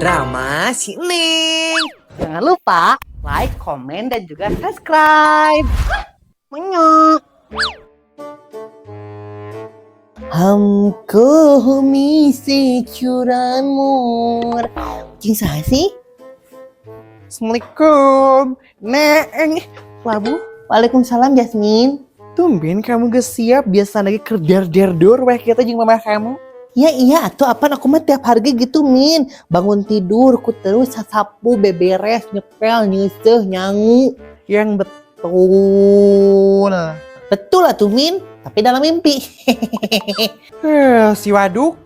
Drama si Neng. Jangan lupa like, komen, dan juga subscribe. Menyok. Hamko humise curanmor. Cing saha sih? Assalamualaikum. Neng, Labu. Waalaikumsalam, Jasmine. Tumben kamu gak siap, biasa lagi kerja der-dor weh kita jeung mama kamu. Ya iya atuh, apaan aku mah tiap hari gitu, Min. Bangun tidur ku terus sapu, beberes, nyepel, nyeuseuh, nyangu. Yang betul. Betul lah tuh, Min, tapi dalam mimpi. Eh, si waduk.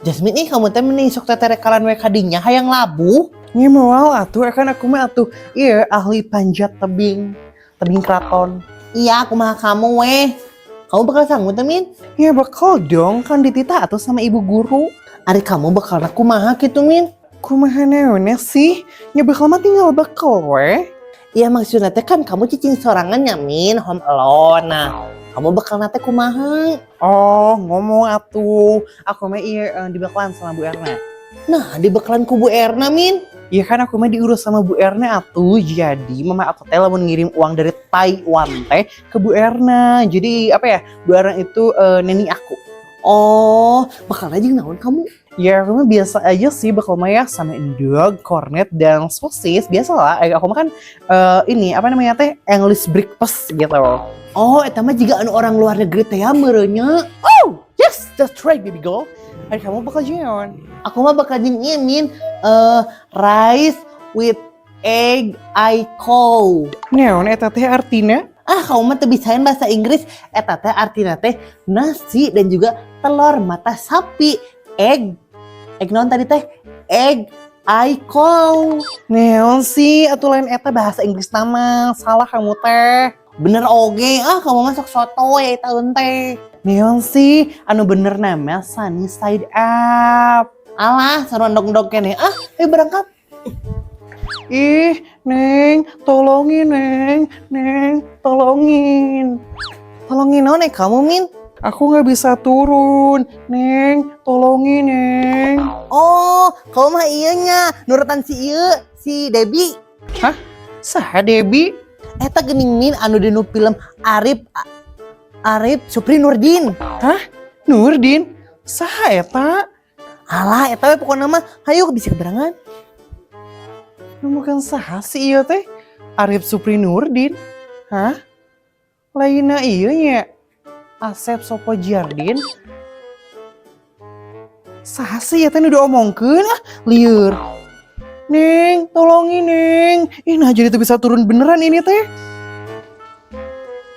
Jasmine nih, kamu teh meni sok teterekalan we kadinya hayang labuh. Nya moal atuh, kan aku mah atuh iya ahli panjat tebing. Tebing keraton. Iya, aku mah kamu weh. Kamu bakal sanggup teh, Min? Ya bakal dong, kan dititah atuh sama ibu guru. Ari kamu bakal kumaha gitu, Min? Kumaha naonnya sih? Ya bakal mah tinggal bakal weh. Iya, maksudnya teh kan kamu cicing sorangan ya, Min, home alone. Nah, kamu bekal teh kumaha? Oh, ngomong atuh. Aku mah iya dibekalan sama Bu Erna. Nah, dibekalan ku Bu Erna, Min? Iya kan aku mah diurus sama Bu Erna atuh. Jadi mama aku teh lamun ngirim uang dari Taiwan teh ke Bu Erna. Jadi apa ya? Bu Erna itu neni aku. Oh, bekal aja naon kamu? Ya aku mah biasa aja sih bekal mah ya sama endog, kornet dan sosis biasa lah. Aku mah kan ini apa namanya teh, English breakfast gitu. Oh, eta mah jiga anu orang luar negeri teh ya meureunnya. Oh, yes, that's right, baby girl. Ari kamu bakal naon? Aku mah bakal jeung ieu, Min, rice with egg I cow. Naon eta teh artina? Ah, kamu mah teu bisaeun bahasa Inggris. Eta teh artina teh nasi dan juga telur mata sapi. Egg. Egg naon tadi teh? Egg I cow. Naon sih atuh, lain eta bahasa Inggris nama, salah kamu teh. Bener oge, ah kamu mah sok sotoy eta teh. Naon sih, anu bener nama sunny side up. Alah, sarua endog-endog keneh. Ah, ayo berangkat. Ih, Neng, tolongin, Neng, Neng, tolongin. Tolongin naon eh kamu, Min? Aku nggak bisa turun, Neng, tolongin, Neng. Oh, kamu mah iya nya, nurutan si ieu, si Debbie. Saha Debbie? Eta geuning, Min, anu dinu film Arif Arif Supri Nurdin. Nurdin? Saha eta? Alah, eta we pokokna mah hayu bisa keberangan. Bukan saha sih ieu teh? Arif Supri Nurdin? Hah? Lainna ieu nya? Asep Sopo Jardin? Saha sih ya teh nu diomongkeun, ah lieur. Neng, tolongin, Neng. Ih, nah jadi tuh bisa turun beneran ini teh.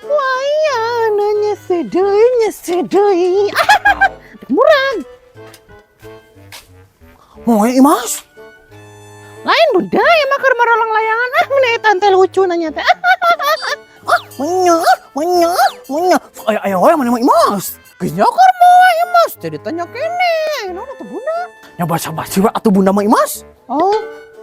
Wah, iya, nanya sedeuy, sedeuy. Murag. Moe Imas? Lain bunda ya mah keur marolong layangan, ah mun eta teh lucu nanya teh. Ah, menya, menya, menya. Ayo ayo ayo, mana Imas? Geus nyokor moe Imas, jadi tanya kene. Aya naon atuh, Bunda? Ya basa-basi we atuh bunda mah, Imas. Oh,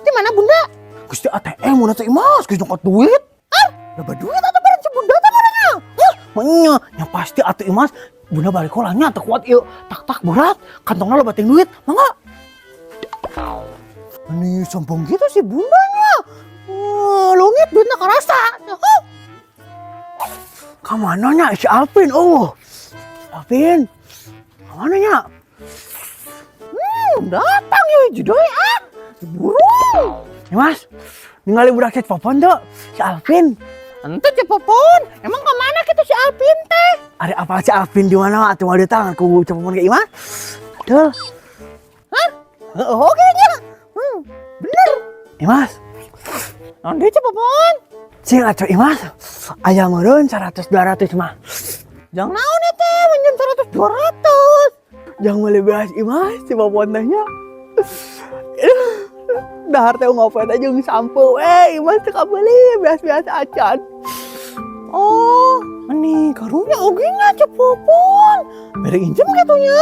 di mana Bunda? Geus di ATM mun teh Imas, geus nyokot duit. Ah, loba duit atuh bareng si Bunda teh mana? Hah, Menya, ya pasti atuh Imas. Bunda balik kolanya teu kuat ieu tak-tak berat, kantongna loba ting duit, mangga. Ini sombong gitu sih bundanya. Wah, leungit duitnya karasa. Huh. Kamana nya si Alvin? Oh. Alvin. Kamana nya? Datang ya judoi ah. Burung. Imas, ningali budak si Popon tuh, si Alvin. Ente si Popon, emang kemana gitu si Alvin teh? Ada apa si Alvin di mana atuh mau datang ku Popon ke Imas? Betul. Oh, kayaknya. Bener. Imas, Nanti si Popon. Cing atuh Imas. Aya meureun 100 200 mah. Jangan naon teh, minjem 100 200. Jangan meuli beas, Imas, si Popon teh nya. Dahar teh ngopi teh jeung sampo we, Imas teu kabeuli beas-beas acan. Oh, ini karunya oge nya si Popon. Bere injem gitu nya.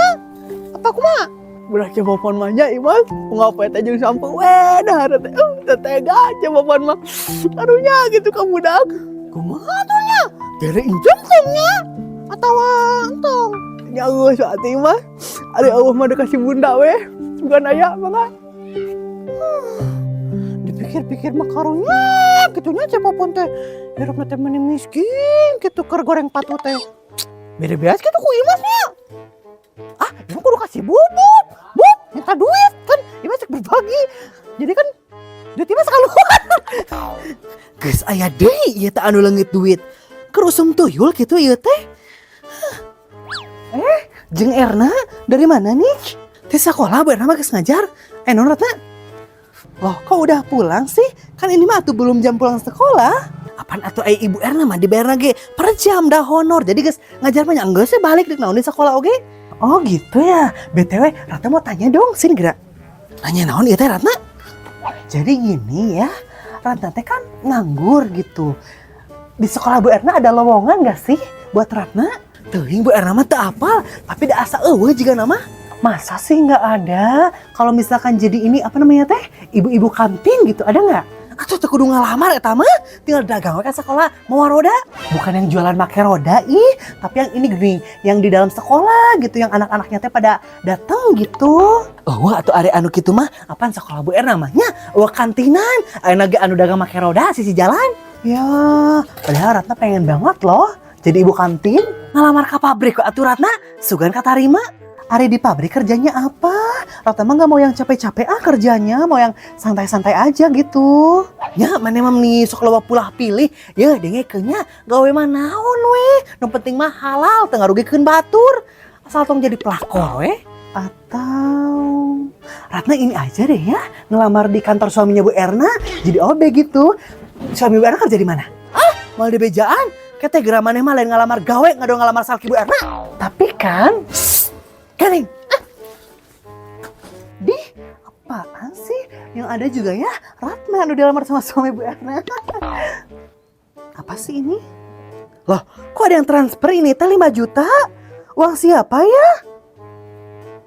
Apa kumaha? Budak si Popon mah nya, Imas, ngopi teh jeung sampo we, dahar teh teu tega si Popon mah. Karunya gitu ka budak. Kumaha tuh nya? Bere injem nya? Atau entong? Nya geus atuh, Imas. Ari Allah mah dikasih bunda we. Bukan aya mangga. Dipikir-pikir mah karunya gitu nya Ceu Popon teh. Hirupna teh meni miskin gitu keur goreng patu teh. Beda beas gitu ku Imas nya. Ah, emang kudu kasih bubuk. Bub, minta duit kan Imas cek berbagi. Jadi kan duit Imas keluar. Geus aya deui ieu teh anu leungit duit. Keur usum tuyul gitu ieu teh. Eh, jeung Erna dari mana nih? Di sekolah Bu Erna mah geus ngajar. Eh, non Ratna. Loh, kok udah pulang sih? Kan ini mah atuh belum jam pulang sekolah. Apaan atuh ai Ibu Erna mah dibayar ge per jam dah honor. Jadi geus ngajar mah nya geus sih balik di naon di sekolah oge. Oh gitu ya. BTW, Ratna mau tanya dong, sini geura. Nanya naon ieu teh Ratna? Jadi gini ya, Ratna teh kan nganggur gitu. Di sekolah Bu Erna ada lowongan gak sih buat Ratna? Teuing Bu Erna mah teu apal, tapi da asa euweuh jigana mah. Masa sih nggak ada? Kalau misalkan jadi ini apa namanya teh? Ibu-ibu kantin gitu, ada nggak? Atau teu kudu ngalamar eta mah, tinggal dagang we ka sekolah mawa roda. Bukan yang jualan make roda ih, tapi yang ini gini, yang di dalam sekolah gitu, yang anak-anaknya teh pada datang gitu. Oh, atau ari anu kitu mah, apaan sekolah Bu Erna mah nya? Wah kantinan, aya ge anu dagang make roda sisi jalan. Ya, padahal Ratna pengen banget loh jadi ibu kantin. Ngalamar ke pabrik kok atuh Ratna, sugan katarima. Ari di pabrik kerjanya apa? Ratna mah nggak mau yang capek-capek ah kerjanya, mau yang santai-santai aja gitu. Ya, maneh mah nih sok loba pulah pilih. Ya, dengekeun nya gawe mah naon we. Nu penting mah halal, teu ngarugikeun batur. Asal tong jadi pelakor we. Atau Ratna ini aja deh ya, ngelamar di kantor suaminya Bu Erna, jadi OB gitu. Suami Bu Erna kerja di mana? Ah, mau di bejaan. Kete geura maneh mah lain ngalamar gawe, ngadon ngalamar salaki Bu Erna. Tapi kan, garing. Ah. Dih, apaan sih? Yang ada juga ya Ratna nu dilamar sama suami Bu Erna. Apa sih ini? Loh, kok ada yang transfer ini teh 5 juta? Uang siapa ya?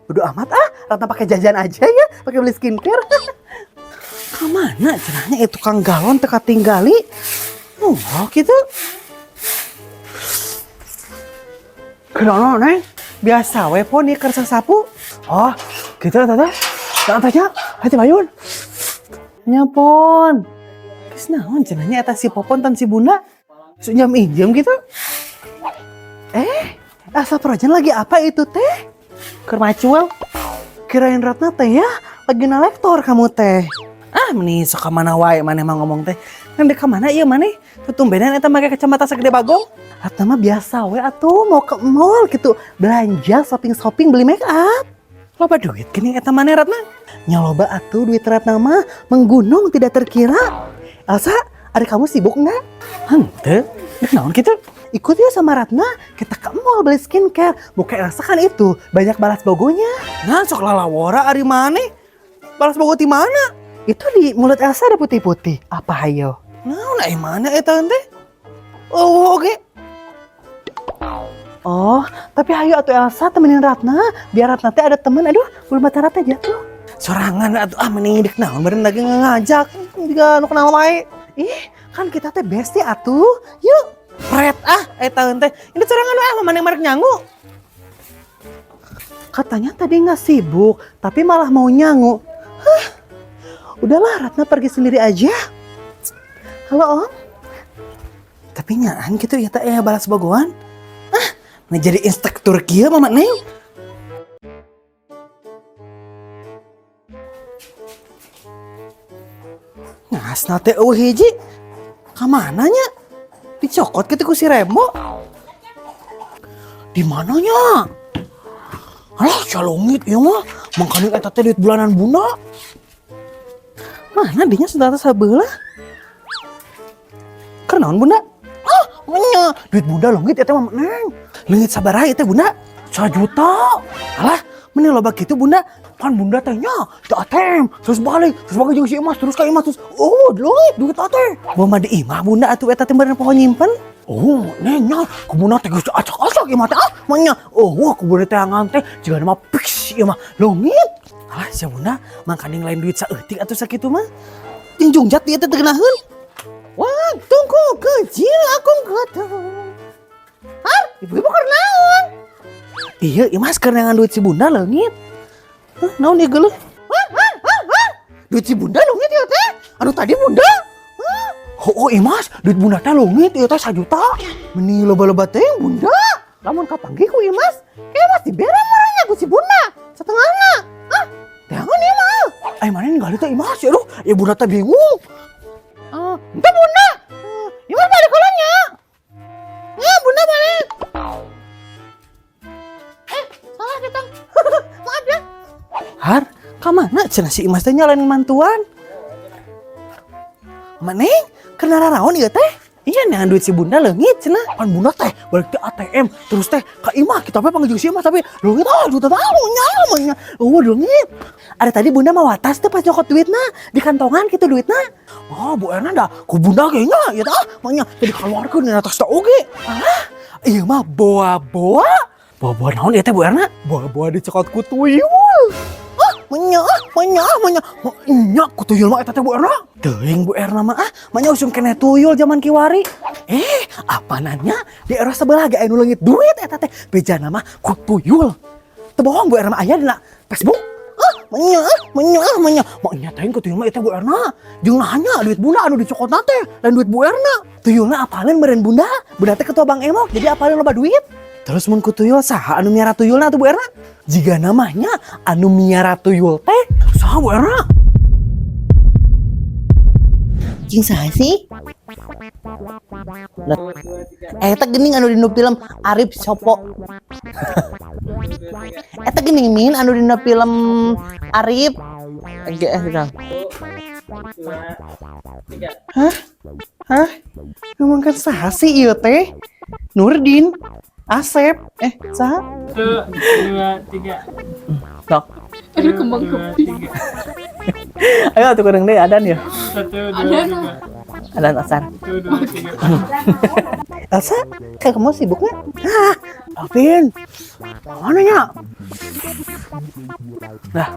Bodo amat ah, Ratna pakai jajan aja ya, pakai beli skincare. Kemana cenahnya itu tukang galon teu katinggali? Oh, gitu. Kenapa, Neng? Biasa we pon ieu keur sapu. Oh, gitu tata. Jangan tanya, hati bayun. Nya pon. Geus naon cenahnya eta si Popon tan si Bunda? Jam injem gitu. Eh, asa projen lagi apa itu teh? Keur macual. Kirain Ratna teh ya lagi nalektor kamu teh. Ah, meni sok ka mana wae maneh mah ngomong teh. Kan dek ka mana ieu maneh? Tutumbenan eta make kacamata sagede bagong. Ratna mah biasa we atuh mau ke mall gitu, belanja shopping-shopping beli make up. Loba duit gini eta maneh Ratna. Nya loba atuh duit Ratna mah menggunung tidak terkira. Elsa, ada kamu sibuk nggak? Henteu, dek naon kitu? Ikut yuk sama Ratna, kita ke mall beli skincare. Muka Elsa kan itu, banyak balas bogonya. Nah, sok lalawora ari maneh. Balas bogo di mana? Itu di mulut Elsa ada putih-putih. Apa hayo? Nah, ai mana eta teh? Oh, oke. Oh, tapi hayo atuh Elsa temenin Ratna, biar Ratna teh ada temen. Aduh, bulu mata Ratna jatuh. Sorangan atuh ah mending dek naon beureun lagi ngajak juga nu kenal wae. Ih, kan kita teh bestie atuh. Yuk. Pret ah eta teh. Ini sorangan ah maneh marek nyangu. Katanya tadi nggak sibuk, tapi malah mau nyangu. Hah. Udahlah, Ratna pergi sendiri aja. Halo Om. Tapi nyaan gitu ya tak ya balas bogoan. Ah, nah jadi instruktur kieu Mama Neng. Ngasna teh eueuh hiji. Ka mana nya? Dicokot kitu ku si Rembo. Di mananya? Alah, calongit ieu mah. Mangkaning eta teh duit bulanan Bunda. Mana dinya sudah atas sabelah? Keur naon Bunda? Ah, nya duit Bunda leungit eta mah Neng. Leungit sabaraha ieu teh Bunda? 1 juta. Alah, meni loba kitu Bunda. Pan Bunda teh nya di ATM, terus balik, terus balik jeung si Imas, terus ka Imas terus. Oh, leungit duit teh. Bawa mah di imah Bunda atuh eta teh meureun poho nyimpen. Oh, Neng nya, ku Bunda teh geus acak-acak imah teh ah, mah nya. Oh, wah ku Bunda teh angan teh jigana mah fix ieu mah leungit. Alah, sia Bunda, mangkaning lain duit saeutik atuh sakitu mah. Jeung jungjat ieu teh teu geunaheun. Waktuku kecil aku kata. Hah? Ibu-ibu keur naon? Iya, Imas keur neangan duit si Bunda leungit. Hah, naon ieu geuleuh? Hah, hah, hah, hah. Duit si Bunda leungit ya teh. Anu tadi Bunda. Hah? Oh, Imas, duit Bunda teh leungit ieu teh 1 juta. Meni loba-loba teh Bunda. Lamun kapanggih ku Imas, kayak Mas dibere meureun nya ku si Bunda. Setengahna. Ah, jangan ieu mah. Eh, mana ningali teh Imas ya aduh, ya Bunda teh bingung. Ah, ente Bunda. Ah, Imas balik heula nya. Ya, Bunda balik. Eh, salah kita. Maaf ya. Har, ka mana cenah si Imas teh nyalain mantuan? Maneng, kena raraon ieu teh? Iya nih duit si Bunda leungit cenah. Pan Bunda teh balik ke ATM terus teh ka imah kita teh panggil si Imas, tapi leungit ah duit teh nya nya. Oh, leungit. Ada tadi Bunda mau tas teh pas nyokot duitna di kantongan gitu duitna. Oh, Bu Erna dah ku Bunda kayaknya ya tah makanya jadi keluarkeun dina tas teh oge. Ah, ieu mah boa-boa. Boa-boa naon ieu teh, Bu Erna? Boa-boa dicokot ku tuyul. Ah, menya, menya, menya, menya ku tuyul mah eta teh, Bu Erna. Teuing Bu Erna mah ah, manya usum keneh tuyul zaman kiwari. Eh, apa nanya di era sebelah ge aya nu leungit duit eta teh. Bejana mah ku tuyul. Teu bohong Bu Erna mah, aya dina Facebook. Ah, menya, menya, menya. Manya teh ku tuyul mah eta, Bu Erna. Jeung nanya duit Bunda anu dicokotna teh lain duit Bu Erna. Tuyulna apaleun meureun Bunda. Bunda teh ketua Bank Emok, jadi apaleun loba duit. Terus mun ku tuyul, saha anu miara tuyulna tuh, Bu Erna? Jiga namanya anu miara tuyul teh saha, Bu Erna? Cing, saha sih? Lah, eta geuning anu dina film Arif Sopo. Eta geuning Min anu dina film Arif. Ge eh. Hah? Hah? Ngomongkeun saha sih ieu teh? Nurdin, Asep, eh saha? Satu, dua, tiga. Sok. Aduh, kembang Dua, kepis. Tiga. Ayo atuh kurang deui adan ya. Satu, dua, Adan. Tiga. Adan asar. Satu, dua, tiga. Elsa, kayak kamu sibuk nggak? Ah, Alvin, mana nya? Nah.